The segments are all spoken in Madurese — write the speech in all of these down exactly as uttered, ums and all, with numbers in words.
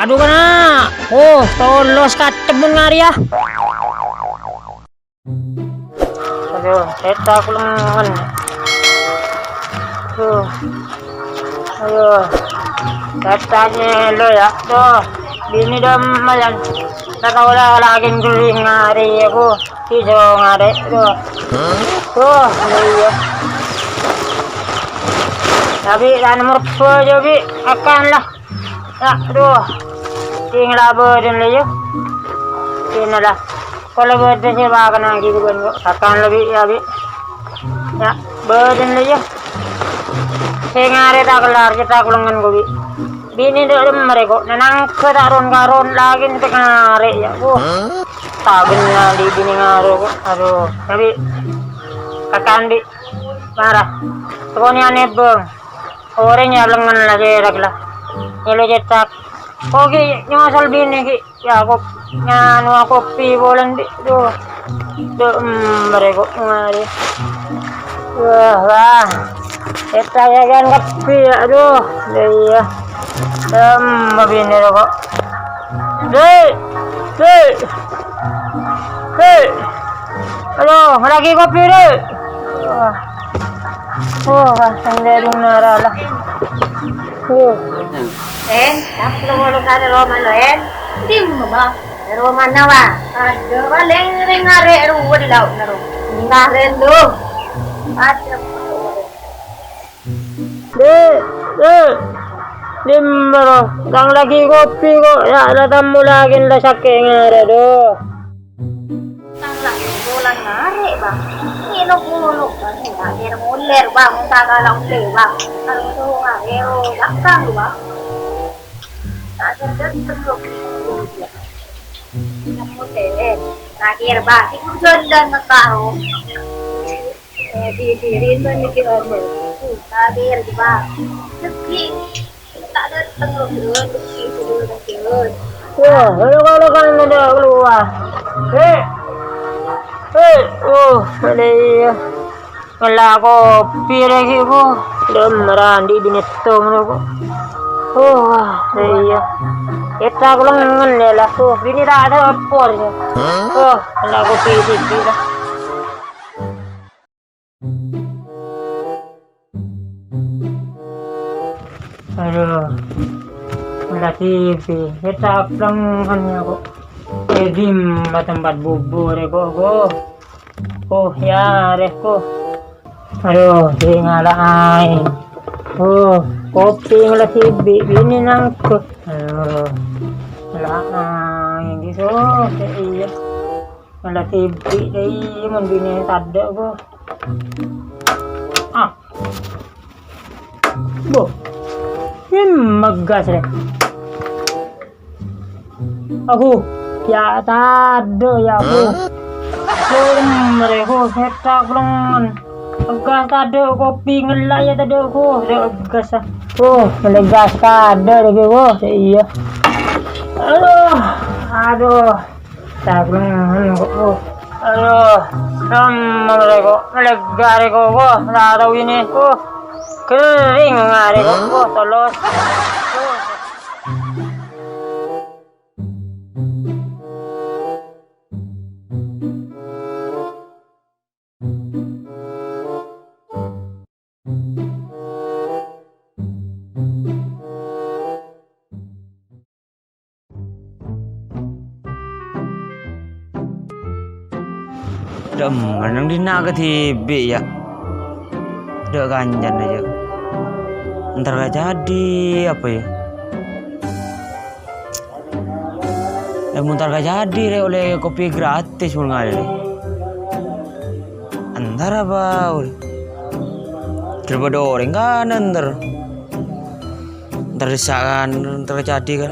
Dhu kana'. Oh, tolos katemmun ngarèya. Aduh, sètta kulengngen. Duh. Aduh. Sètta nyèlo, yâ. Duh. Binè dâ' emma, yan. Ta' tao la-, laghi ghulling ngarè, yâ, Bu. Iso ngarè, duh. Duh, iyâ. Tapè, la nomer dua, jâ, Bi'. Akan la. Yâ, duh. Sèng la bâdân la, yâ. Sèng la. Kala bâdân sè bâkal nanggi bân kok. Sakan lebbi, yâ, Bi'. Yâ, bâdân la, yâ. Sè ngarè ta' kellar, cè' ta' kulengngen kok, Bi'. Binè dâ' remma rè kok. Nanangka ta' ron-karon laghi sè ngarè, yâ. Wah. Ta' ghenna' di binè ngarè kok. Aduh, Bi'. Sakan, Bi'. Mara. Tokonè anè bâng. Orèng yâ lengngen la cèrèk la. Nyèlo cètak. Kok ghi' nyosol binè ghi'. Yâ, kop-, nganu, kopi polè, Bi'. Duh. Duh, em, merè kok ngarè. Wah, wah. Ètaya'an kopi, yâ, aduh. Yâ, iyâ. Em, binè kok. Dhi'. Dhi'. Dhi'. Aduh, laghi kopi, Dhi'. Wah. Oh, sandhârung nara la. Oh. Eh, apa lo ngolok sana Roma lo, eh? Dimma, Bang? Roma nawa? Ada, paling ring arè ruwet lauk naro. Enggak rendu. Ada. Dhi', Dhi'. Dimma ro? Tang laghi kopi kok. Yâ, la tamoy laghi la sakè' ngarè, duh. Tang la pola ngarè, Bang. Ngèno polo, Bang. Ngarè molèr, Bang. Tang la ollè, Bang. Kalau tuh ngarè, ro, dakang, Bang. Tak ada terus. Kamu teh, terakhir, Bang. Itu jalan ngetaro. Eh, di diri tuh mikir apa? Terakhir, Bang. Sedih. Wah, kalau, kalau kan ada keluar. Eh, eh, oh, ada iya. Ngella' kopi lagi, Bu. Dâ' emma rè andi' binè tong, Bu. Oh, wah, iya. Èta kulengngen, yâ, la. Oh, binè ta' ada opor, yâ. Oh, ngella' kopi sithik, la. Aduh, lagi bi, kita pelengan ya kok. Eh, dimma tempat bubur ya kok, kok. Oh, ya, reh, kok. Aduh, di ngala' aèng. Oh, kopi ngala' sibi, ini nangko. Aduh, ngala' aèng, gitu, iya. Mala dhibi' dâi mon binè tadâ', Bu. Ah. Bu. Ini megas, rè. Aku, ya tadâ', ya, Bu. Belum, rè, Bu. Sèta' belum. Megas tadâ', kopi ngella' ya tadâ', Bu. Dâ' megas, ah. Bu, mala gas tadâ', rè, Bu. Iya. Aduh. Aduh. Tagleng kok, Bu. Aduh, remma rè kok, lega rè kok, Bu. Ta' tao ini, Bu. Kering arè kok, Bu. Tolos. Dâ' emma neng dinna' kadhibi', ya. Dâ' kancana, ya. Entar ka cadi apa, ya? Eh, mon entar ka cadi, rè, ollè kopi gratis, mon ngarè, rè. Entar apa, ollè? Daripada orèng kan entar. Entar dissa' kan, entar ka cadi kan.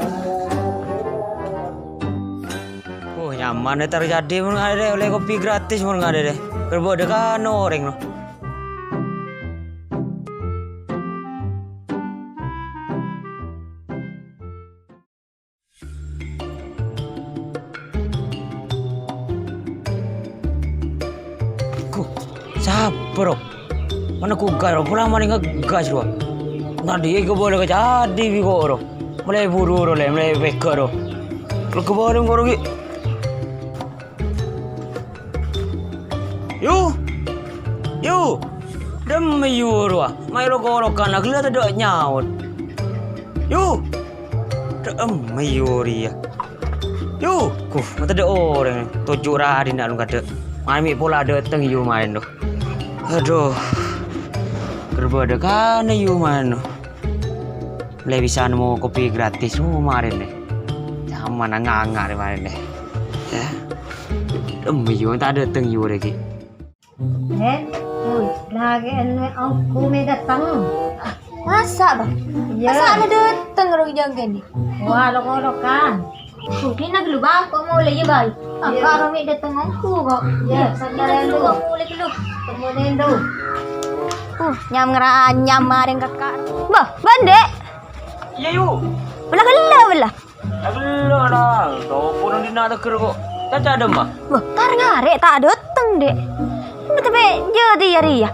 Oh, nyaman entar ka cadi mon ngarè, rè, ollè kopi gratis mon ngarè, rè. Kèra bâdâ kan orèng, no. Ku, sapa, ro? Mana ku gas, ro? Pola mari ngegas, ro. Tadi ke boleh ke jadi, bi, kok, ro. Molaè buru, ro, Lè, molaè pèghâ', ro. Lèghâ' bâreng, ro, ghi'. Yu! Yu! Dâ'emma Yu rowa? Mayu lok-olokan, ghellâ' tadâ' nyaot. Yu! Dâ'emma Yu rèya? Yu! Kuh, ma' tadâ' orèng. Toju' ra dinna' lung kadâ'. Ma'lè mè' pola dâteng Yu marèna, do. Adhu. Ghâr bâdâ kana Yu marèna, do. Molaè bisa nemmo kopi gratis, oh, marèna, do. Jhâman nganga' rè marèna, do. Yâ. Dâ'emma Yu, ta' dâteng Yu rè ghi'. Eh, wih, laghi' anu ongghu mè' dâteng. Masa', Bâ? Iyâ. Masa' la dâteng ro jhâ' kènè'? Wah, lok-olokan. Duh, dinna' ghâllu, Bâ, ko' molè, yâ, Bâ. Ah, iyâ. Karo mè' dâteng ongghu, ko'. Iyâ, iyâ, sabbhâr dinna' ghâllu, ghâllu. Ko' molè ghâllu. Temmo nèndhu. Uh, nyam-ngaranyam marèng kakak. Bâ, Bâ, Dek. Iyâ, Yu. Bâla ghellâ', bâla. Ghellâ', Nang. Topo neng dinna' tegghâr, ko'. Caca dâ'emma? Wah, tar ngarè' ta' dâteng, Dek. Tapè jâ' dâ' iyâ rèya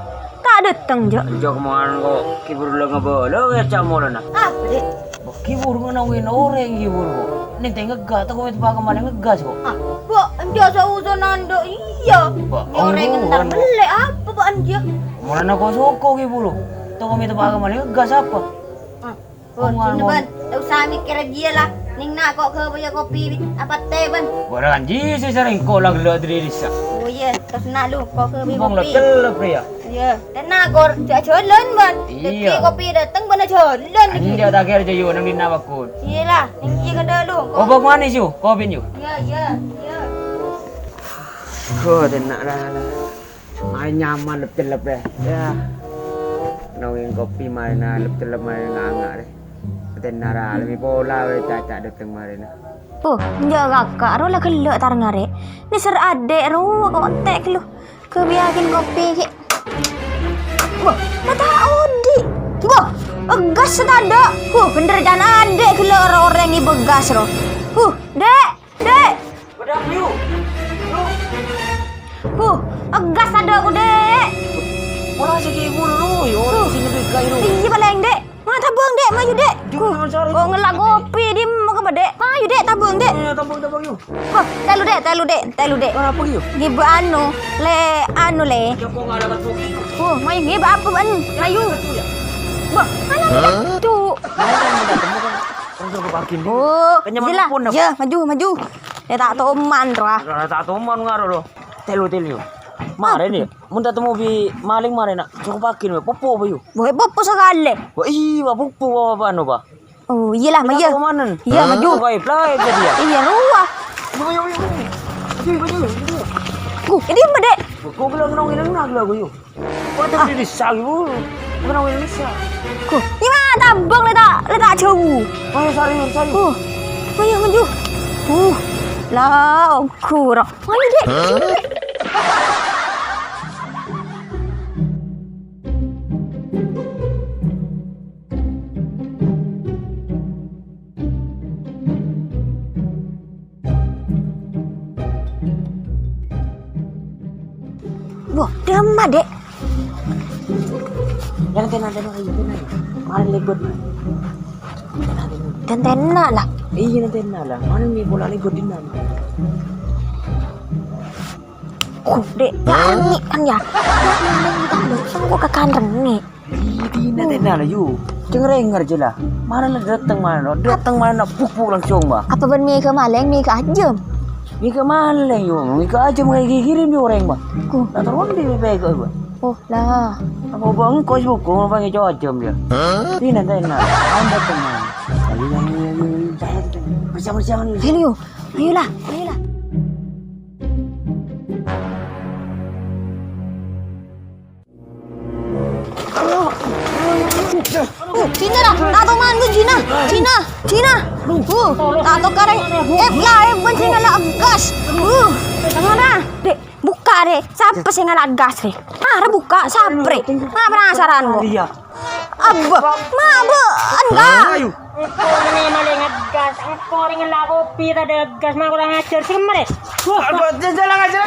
ta' dâteng, jâ'. Jâ' kemman, ko'. Ghibur la ngabâlâ, yâ, ca' molana. Apa, Dek? Wah, ghibur ngenawin orèng, ghibur, ko'. Nèng tè ngegghâ, tako' mè' teppa' ka malèng ngegghâ, ko'. Ah, Bâ, enjâ' sa-usa nandhâ, iyâ. Bâ, orèng ongghu, entar anu. Mellè, apa, Bâ, enjâ'? Molana ko' soko, ghibur. Tako' mè' teppa' ka malèng ngegghâ, sapa? Ah. Oh, ongghu, sinè, ongghu. Bân. Ta' osa mèkkèrè jiyâ la. Nèng na' ko' ghâbâyâ kopi apa tè, Bân? Bârâng jiyâ sè sarèng ko' la ghellâ' dâri dissa'. Oh, iyâ. Terros na' lu, ko' ghâbâyâ kopi. Bong la cellep rèya. Iyâ. Tèna' kor, jâ' jhâlân, Bân. Iyâ. Dâgghi' kopi dâteng, bâ'na jhâlân dâgghi'. Enjâ' ta' kèra jâ' yu, neng dinna' bâkun. Iyâ la, neng iyâ kadâ' lu. Obâk manis yu, kopi yu. Iyâ, iyâ, iyâ. Huh, tèna' la, la. Maèn nyaman lep-cellep rè. Yâ. Nongèng kopi maèn lep-cellep maèn nganga' rè. Tèna' ra lebbi pola wè ca'-ca' dâteng marèna. Oh, enjâ' kaka' ro la ghellâ' tar ngarè'. Nèser adhi' ro ko' ontè' ghâllu. Ghâbâyâghin kopi ghi'. Wah, ma' ta' odi'. Wah, ghâs tadâ'. Huh, bhendher can adhi' ghâllu ro orèng ngibâ ghâs ro. Huh, Dek, Dek. Bâdâ apa, Yu? Yu? Huh, ghâs tadâ' ko', Dek. Pola sè ghibur, ro, yu, ro, sè nyebut ghâ, yu, ro. Iyâ, palèng, Dek. Ma' tabâng, Dek, mayu, Dek. Huh, ko' ngella' kopi, dimma ka, Dek. Mayu, Dek, tabâng, Dek. Iyâ, tabâng, tabâng, yu. Wah, tèlo, Dek, tèlo, Dek, tèlo, Dek. Kenapa, yu? Ngibâ anu, Lè, anu, Lè. Jâ' ko' ngala' batu. Huh, mayu ngibâ apa, Bân? Mayu. Bâh, mana batu? Orang jâ' ko' pagi ni. Oh, jelas. Yâ, maju, maju. Yâ, ta' toman, rowa. Ta' toman ngaro, ro. Tèlo, tèlo. Marèna, mon ta' temmo bi' malèng marèna, jâ' ko' pagi ni, popo apa, yu? Wah, popo sakalè. Wah, iyâ, popo apa, anu, apa? Oh, iyâ la, maju. Iyâ, maju. Iyâ, rowa. Yu, yu, yu, yu. Yu, yu, yu, yu. Gu, ini apa, Dek? Gu, gu, gu, gu, gu, gu. Wah, tapi di sal, Bu. Gu, iyâ, tabâng, lè ta', lè ta' jâu. Ayo, sari, sari. Gu, ayo, maju. Uh, la, onggu, ro. Ayo, Dek. Wah, dâmma, Dek. Yâ, nanti, nanti, nanti, nanti. Mari lèbât. Nanti, nanti. Nanti, nanti lah. Iyâ, nanti, nanti lah. Mana ni bola lèbât di mana? Oh, Dek, ya, ini kan ya. Sengko' kakan rengek. Ih, dina tèna la, yu. Cengrengngar jâ la. Mara la dâteng mara no. Dâteng mara no, buk-buk langsung, Bâ. Apa bân mèghâ malèng, mèghâ ajâm? Mèghâ malèng, yu. Mèghâ ajâm kayak gini nih orang, Bâ. Ku. Nah, terus di bego, Bâ. Oh, la. Apa bâ engko' sibuk, bâ ngèco ajâm, yâ. Hah? Dina tèna. Ayo dâteng mara. Ayo, ayo, ayo, ayo. Jangan, jangan. Bersama, bersama, nih. Ayo, ayo la, ayo la. Oh, Cina, Ra. Ta' toman, Cina. Cina, Cina. Uh, ta' tokarè. Eh, la, eh, bân sè ngala' gas. Uh, Ra. Dek, bukka', Rè. Sapa sè ngala' gas, Rè? Ah, Rè, bukka', sapa, Rè? Ah, penasaran, kok. Iya. Abba, ma' bâ'ân, Kak? Ayo. Engko' rè malèng gas, engko' rè ngala' kopi tadâ' gas, ma' kurang ajar, sè kemma rè. Wah, wah. Jalan aja.